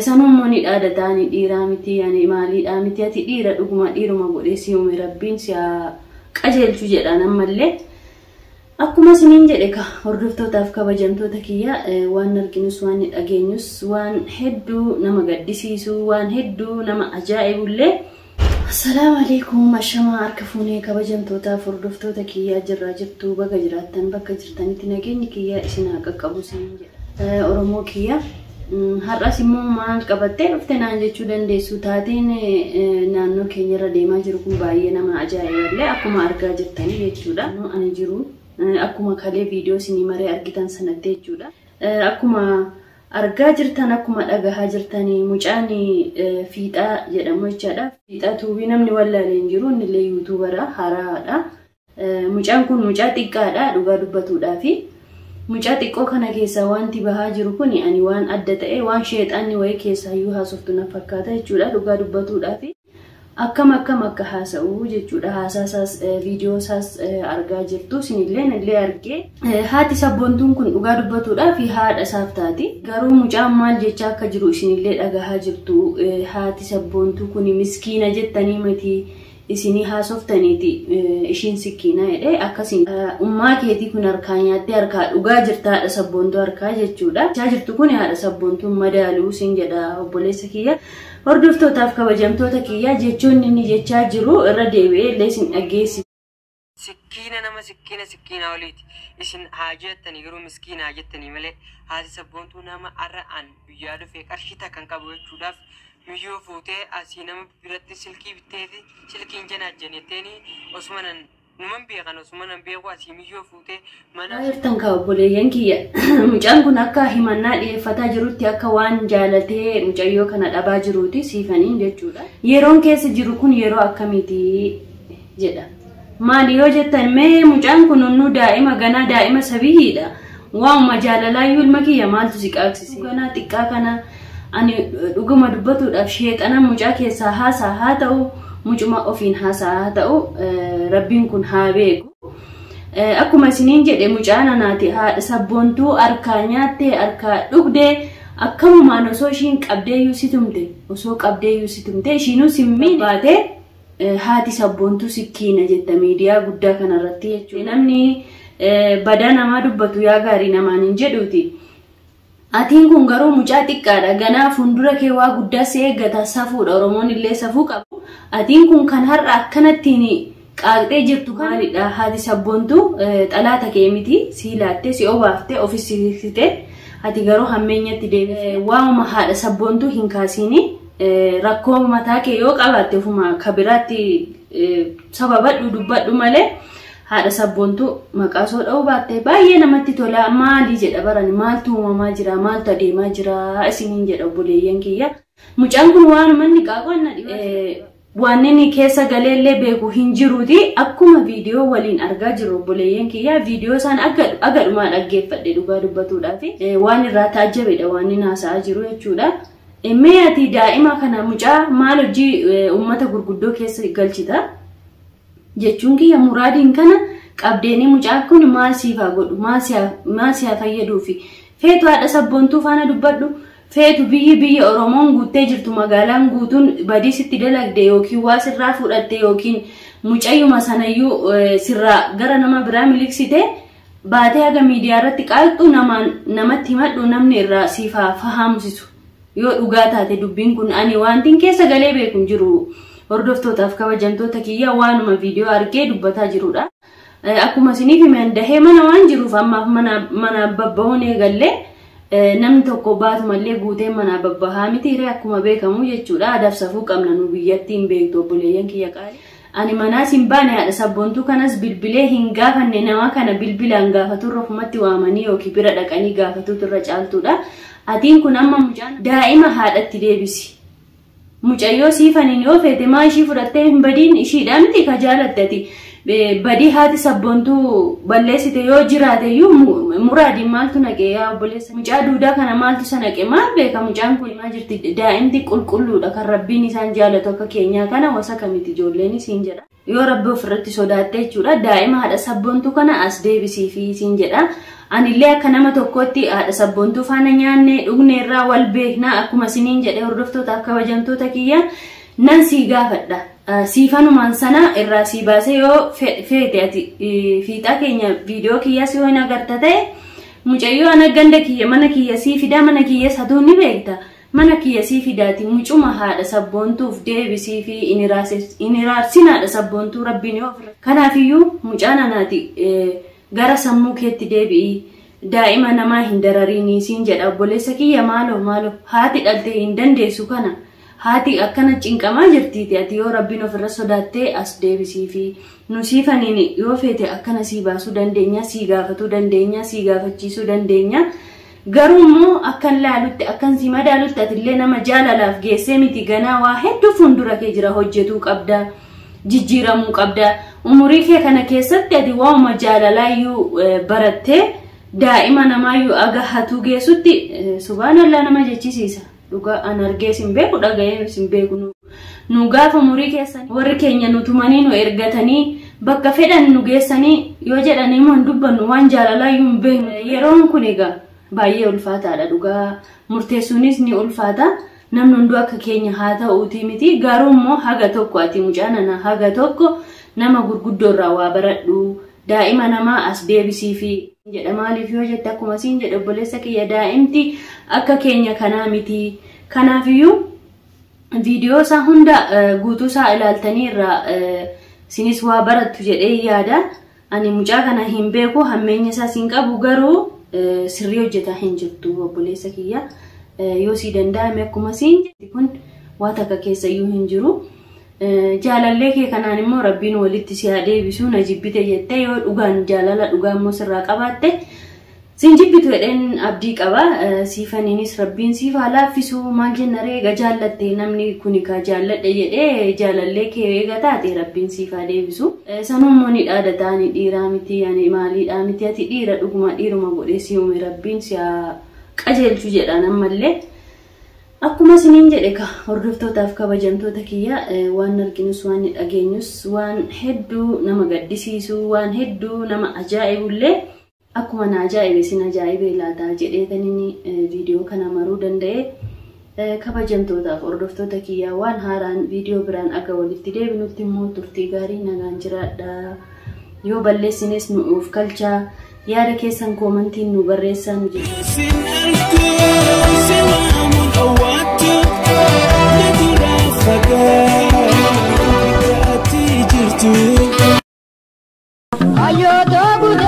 Sanuu immoo ni dhaadataa ani dhiiraa miti ani maaliidhaa miti ati dhiira dhuguma dhiiruma godhee si uume rabbiin si haa qajeelchu jedhaan ammallee. Akkuma isiniin jedhe ka hordoftootaaf kabajamtoota kiyya waan arginus waan dhageenyus waan hedduu nama gaddisiisu waan hedduu nama ajaa'ibullee. Assalaamu alaikum ashamaa harka fuunee kabajamtootaaf hordoftoota kiyyaa jirraa jirtu bakka jiraattan bakka jirtanitti nageenyi kiyyaa isin haa qaqqabu isiniin jedha. Oromoo kiyya har'as immoo maal qabattee dhufte naan jechuu dandeessu taateen naannoo keenyarra deemaa jiru kun baay'ee nama ajaa'iballee akkuma argaa jirtanii jechuudha. Ani jiru akkuma kalee viidiyoo isinii maree argitan sanatti jechuudha. Akkuma argaa jirtan akkuma dhagahaa jirtanii mucaan Fiixaa jedhamu jechaadha. Fiixaa tuubii namni wallaalee hin jiru innillee yuutuubara haaraadha. Mucaan kun mucaa xiqqaadha dhugaa dubbatuudhaafi. Mucaa xiqqoo kana keessaa wanti bahaa jiru kun ani waan adda ta'e waan sheexanni wayii keessaayyuu haasoftu na fakkaata jechuudha dhugaa dubbatuudhaafi. Akkam akkam akka haasa'u jechuudha haasaa isaas viidiyoo isaas argaa jirtu isinillee illee argee. Haati sabboontuun kun dhugaa dubbatuudhaaf haadha isaaf taati. Garuu mucaan maal jechaa akka jiru isinillee dhagahaa jirtu. Haati sabboontuu kun miskiina jettanii miti isinii haasoftaniiti ishiin sikkiina jedhee akkasiin ummaa keetii kun harkaa nyaattee harkaa dhugaa jirta haadha sabboontuu harkaa jechuudha. Jechaa jirtu kun haadha sabboontuun madaaluu siin jedha obboleessa kiyya. Hordoftootaaf kabajamtoota kiyyaa jechoonni inni jechaa jiru irra deebi'ee illee isin dhageessi. Sikkiina nama sikkiina sikkiina oliiti. Isin haa jettanii garuu miskiina haa jettanii malee haati sabboontuu nama har'a an biyyaa dhufee qarshii takka hin qabu jechuudhaaf miyyoo fuutee asii nama biratti silkii bitteefi silkiin janaajjanetteeni osuma nan numan beekan osuma nan beeku asii miyyoo fuutee mana. Jirtan kaa obboleeyyan kiyya mucaan kun akka himannaa dhiyeeffataa jirutti akka waan jaalatee mucayyoo kana dhabaa jiruuti siifaniin jechuudha. Yeroon keessa jiru kun yeroo akkamiiti jedha. Maali yoo jettan mee mucaan kun hunnuu daa'ima ganaa daa'ima sabiyyiidha. Waanuma jaalalaayyuu ilma kiyya maaltu si qaaqsise. Ganaa xiqqaa kana ani dhuguma dubbatuudhaaf sheexana mucaa keessaa haasaa haa ta'u mucuma ofiin haasaa haa ta'u rabbiin kun haa beeku. Akkuma isiniin jedhe mucaan anaati haadha sabboontuu harkaa nyaattee harkaa dhugdee akkamumaan osoo ishiin qabdeeyyuu si tumte osoo qabdeeyyuu si tumte ishiinuu si baatee haati sabboontuu sikkiina jetta miidiyaa guddaa kanarratti jechuudha. Namni badaa namaa dubbatu yaa gaarii namaan hin jedhuuti. Atiin kun garuu mucaa xiqqaadha. Ganaa fuuldura kee waa guddaa si eeggata safuudha. Oromoon illee safuu qabu. Atiin kun kan har'a akkanattiin qaaqxee jirtu maalidha? Haati sabboontuu xalaata kee miti. Si laattee, si obaaftee, ofis siksitee. Ati garuu hammeenyatti deebifte. Waanuma haadha sabboontuu hin kaasiini. Rakkoo mataa kee yoo qabaatte ofuma kabiraatti sababadhu dubbadhu malee haadha sabboontuu maqaa soo dha'uu baatte baay'ee namatti tola. Maali jedha barani maaltu uumamaa jira maaltu adeemaa jira isiniin jedha obboleeyyan kiyya. Mucaan kun waanuma inni qaaqu waan inni keessa galeellee beeku hin jiruuti. Akkuma viidiyoo waliin argaa jiru obboleeyyan kiyya viidiyoo isaan agadhumaa dhaggeeffadhe dhugaa dubbatuudhaaf waan irraa taajjabedha waan inni haasa'aa jiru jechuudha. Mee ati daa'ima kana mucaa maal hojii uummata gurguddoo keessa galchita? Jechuun kiyya muraadiin kana qabdeenii mucaa kun maal siif haa godhu maal si haa fayyaduufi feetu haadha sabboontuu faana dubbadhu feetu biyyi biyya Oromoon guuttee jirtu magaalaan guutuun badii sitti dalagde yookiin waa sirraa fudhatte yookiin mucayyuma sanayyuu sirraa gara nama biraa miliksite baatee haga miidiyaa irratti qaaqxu namaan namatti himadhu namni irraa siif haa fahaamsisu. Yoo dhugaa taate dubbiin kun ani wantiin keessa galee beeku hin jiru. Hordoftootaaf kabajamtoota kiyya waanuma viidiyoo argee dubbataa jirudha. Akkuma isiniif himan dahee mana waan jiruuf ammaaf mana babbahuun eegallee namni tokko baatumallee guutee mana babbahaa miti hiree akkuma beekamu jechuudha. Adaaf safuu qabna nu biyyatti hin beektu obboleeyyan kiyya qaali. Ani manaas hin baane haadha sabboontuu kanas bilbilee hin gaafanne nama kana bilbilaan gaafaturra ofumatti waamanii yookiin bira dhaqanii gaafatuutu irra caaltuudha. Atiin kun amma mucaan daa'ima haadhatti deebisi. Mucayyoo siifaniin yoo feete maa ishii fudhattee hin badiin ishiidha miti ka jaalatte ati. Badii haati sabboontuu balleessite yoo jiraate iyyuu muraadiin maaltu naqee yaa obboleessa mucaa duudaa kana maaltu isa naqe maal beeka mucaan kun maal jirti daa'imti qulqulluudha kan rabbiin isaan jaalatu akka keenyaa kana wasaka miti ijoolleen isiin jedha. Yoo rabbi ofirratti sodaatte jechuudha daa'ima haadha sabboontuu kana as deebisii fi isiin jedha. Anillee akka nama tokkotti haadha sabboontuu faana nyaanne dhugne irraa wal beeknaa akkuma isiniin jedhe hordoftoota akka kabajamtoota kiyya nan sii gaafadha. Siifanumaan sana irraa sii baasee yoo feete ati fiixaa keenya viidiyoo kiyyaas yoo hin agarta ta'e mucayyoo ana ganda kiyya mana kiyya sii fidaa mana kiyyas hatuu ni beekta. Mana kiyya sii fidaati mucuma haadha sabboontuuf deebisii fi hin iraarsin haadha sabboontuu rabbiin yoo ofirra. Kanaafiyyuu mucaan anaati gara sammuu keetti deebi'ii daa'ima namaa hin darariinii siin jedha obboleessa kiyya maaloo maaloo haati dhalte hin dandeessu kana. Haati akkana cinqamaa jirtiiti ati yoo rabbiin ofirra sodaattee as deebisii fi nu siifaniin yoo feete akkana sii baasuu dandeenya sii gaafatuu dandeenya sii gaafachiisuu dandeenya. Garuu immoo akkan laalutti akkan sii madaalutti atillee nama jaalalaaf geessee miti ganaa waa hedduu fuuldura kee jira hojjetuu qabda jijjiiramuu qabda umurii kee kana keessatti ati waanuma jaalalaayyuu barattee daa'ima namaayyuu aga hatuu geessutti subhaanallah nama jechisiisa. Dhugaa an argee sin beeku dhaga'ee sin beeku nu gaafa umurii keessan warri keenya nu tumanii nu ergatanii bakka fedhan nu geessanii yoo jedhanii immoo hin dubbannu waan jaalalaayyuu hin beeknu. Yeroon kun egaa baay'ee ulfaataadha dhugaa murteessuunis ni ulfaata namni hunduu akka keenya haa ta'uutii miti garuu immoo haga tokko ati mucaa nana haga tokko nama gurguddoo irraa waa baradhu daa'ima namaa as deebisii fi jedha maaliif yoo jette akkuma siin jedhe obboleessa kiyya daa'imti akka keenya kanaa miti. Kanaafiyyuu viidiyoo isaa hunda guutuu isaa ilaaltanii irraa isinis waa barattu jedhee yaada. Ani mucaa kana hin beeku hammeenya isaas hin qabu garuu sirrii hojjetaa hin jirtu obboleessa kiyya. Yoo sii danda'ame akkuma siin jedhe kun waa takka keessayyuu hin jiru. Jaalallee kee kanaan immoo rabbiin walitti si haa deebisu na jibbite jettee yoo dhugaan jaalala dhugaa immoo sirraa qabaatte siin jibbitu jedheen abdii qaba. Siifaniinis rabbiin siif haa laaffisu maal jenna ree eega jaallatte namni kun kaa jaalladhe jedhee jaalallee kee eega taate rabbiin siif haa deebisu. Sanummoo ni dhaadata ani dhiiraa miti ani maaliidhaa miti ati dhiira dhuguma dhiiruma godhee si uume rabbiin si haa qajeelchu jedhaan ammallee. Akkuma isiniin jedhe ka hordoftootaaf kabajamtoota kiyya waan arginus waan dhageenyus waan hedduu nama gaddisiisu waan hedduu nama ajaa'ibullee akkuma na ajaa'ibe isin ajaa'ibe laataa jedheetaniin viidiyoo kana maruu danda'e kabajamtootaaf hordoftoota kiyya waan haaraan viidiyoo biraan aga walitti deebinutti immoo turtii gaarii nagaan jiraadha. Yoo balleessines nu of kalchaa yaada keessan koomantiin nu barreessaa nu jedhu. Ayo dogu.